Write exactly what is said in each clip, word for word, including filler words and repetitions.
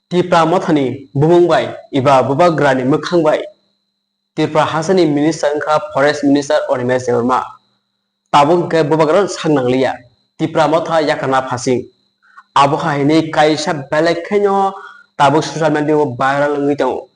Tipra Mothani bumung bai eba Bubagrani mwkhang bai Tripura hasteni minister wngkha Forest Minister Animesh Debbarma. Tabuk hwnkhe Bubagrano sak nangliya, Tipra Motha yakarna phasing. Abo hai hinwi kaisa belai kheno tabuk social media o viral wngwi tongo.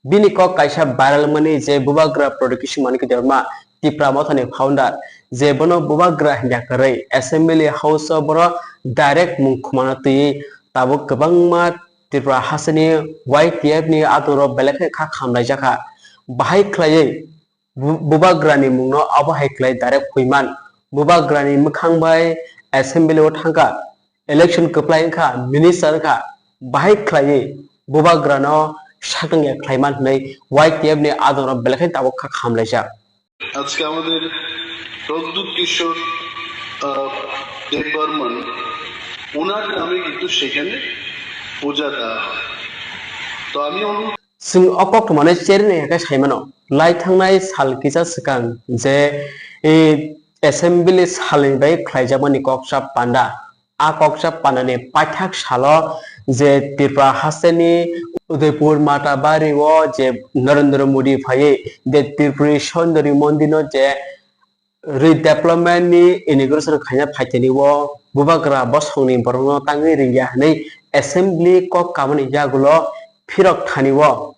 Bini kok kaisa viral wngmani je Bubagra Pradyot Kishore Manikya Debbarma, Tipra Mothani founder, je bono Bubagra hinya kwrwi Assembly House o bono direct mung khumano twiwi tabuk kwbangma Tripura hasteni Y T F ni adongrok belai khe kha khamlaijakha. Bahai khlaiwi Bu-, Bubagrani mungno abo hai khlai direct huiman. Bubagrani mwkhang bai assembly o thangkha, election kwplai wngkha, minister wngkha, bahai khlaiwi Bubagrano sakang ya khlaiman hwnwi Y T F ni adongrok belai khe tabuk kha khamlaijak. আজকে আমাদের প্রদ্যুৎ কিশোর, আহ, দেববর্মন, ওনার নামে কিন্তু সেখানে পূজা দেওয়া হয়। তো আমি অনুরোধ Chwng o koktwmano cherwi nai khe sai mano, lai thangnai sal kisa swkang je, e, assembly salni bai khlaijakmani koksa panda. A koksa pandani paithak salo je Tripura hasteni Udaipur Matabari o je Narendra Modi phaiwi je Tripuri Sundari Mondirno je redevelopment ni inauguration khaina phaitani o Bubagra bosongni borokno tangwi ringya hwnwi assembly kok kamani yagulo phirok thani o,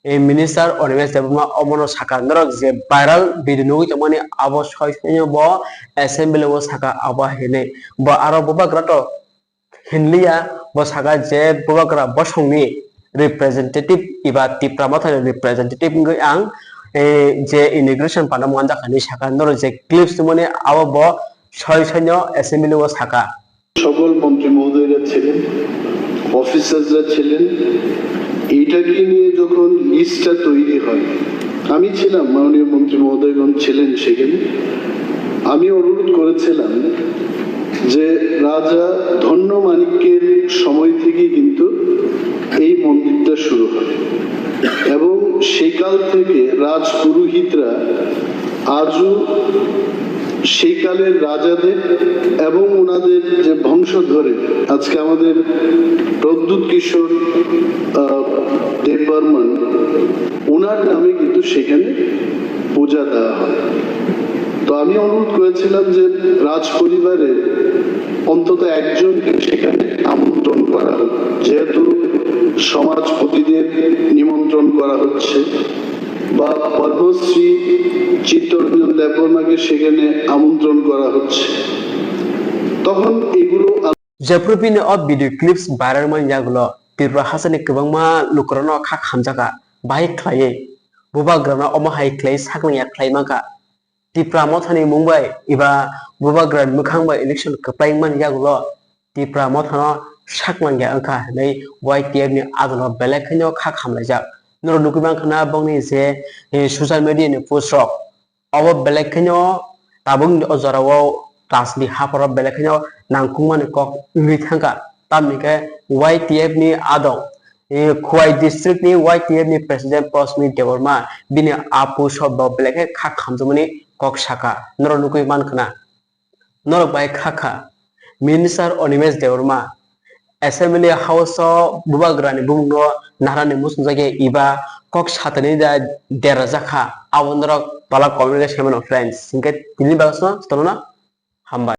e, minister Animesh Debbarma omono saka, norok je viral video nugwi tongmani abo soi soino bo assembly o saka abo hinwi. Bo aro Bubagra to hinliya, bo saka je Bubagra bosongni representative eba Tipra Mothani representative wngwi ang, e, je inauguration pano manjakha hinwi saka, norok je clips tongmani abo bo soi soino assembly o saka. সকল মন্ত্রী মহোদয়রা ছিলেন, অফিসাররা ছিলেন। এইটাকে নিয়ে যখন লিস্টটা তৈরি হয়, আমি ছিলাম, মাননীয় মন্ত্রী মহোদয়গণ ছিলেন সেখানে। আমি অনুরোধ করেছিলাম যে রাজা ধন্য মাণিক্যের সময় থেকেই কিন্তু এই মন্দিরটা শুরু হয় এবং সেকাল থেকে রাজ পুরোহিতরা আজও সেই কালের রাজাদের এবং ওনাদের যে বংশধরে আজকে আমাদের প্রদ্যুৎ কিশোর, আহ, দেববর্মন, ওনার নামে কিন্তু সেখানে পূজা দেওয়া হয়। তো আমি অনুরোধ করেছিলাম যে রাজ পরিবারের অন্তত একজনকে সেখানে আমন্ত্রণ করা হোক, যেহেতু সমাজপতিদের নিমন্ত্রণ করা হচ্ছে বা পদ্মশ্রী চিত্তরঞ্জন দেববর্মাকে সেখানে আমন্ত্রণ করা হচ্ছে। তখন এগুলো Jephru bini o video clips viral man yagulo Tripura hasteni kwbangma lukurokno kha khamjakha, bahai khlaiwi Bubagrano omo hai khlai saknang ya khlai mankha. Tipra Mothani mung bai eba Bubagrani mwkhang bai election kwplai wngmani yagulo Tipra Mothano saknang ya wngkha hinwi Y T F ni adongrok belai kheno kha khamlaijak. Norok nugwi mankha na bongni je, eh, social media ni post rok. Obo belai kheno tabuk ni o jora o rajni hapharo belai kheno nangkukmani kok wngwi thangkha. Tamni khe Y T F ni adong, eh, Khowai district ni Y T F ni president Posmi Debbarma bini apu sob bo belai khe kha khamjakmani kok sakha. Norok nugwi mankha na. Norok bai kha kha. Minister Animesh Debbarma Assembly House o Bubagrani bumungno narani muchungjakya eba kok satani da derajakha. Abo norok tola comment khe sai mano friends. Hinkhe tini bagwi sano tolona hambai.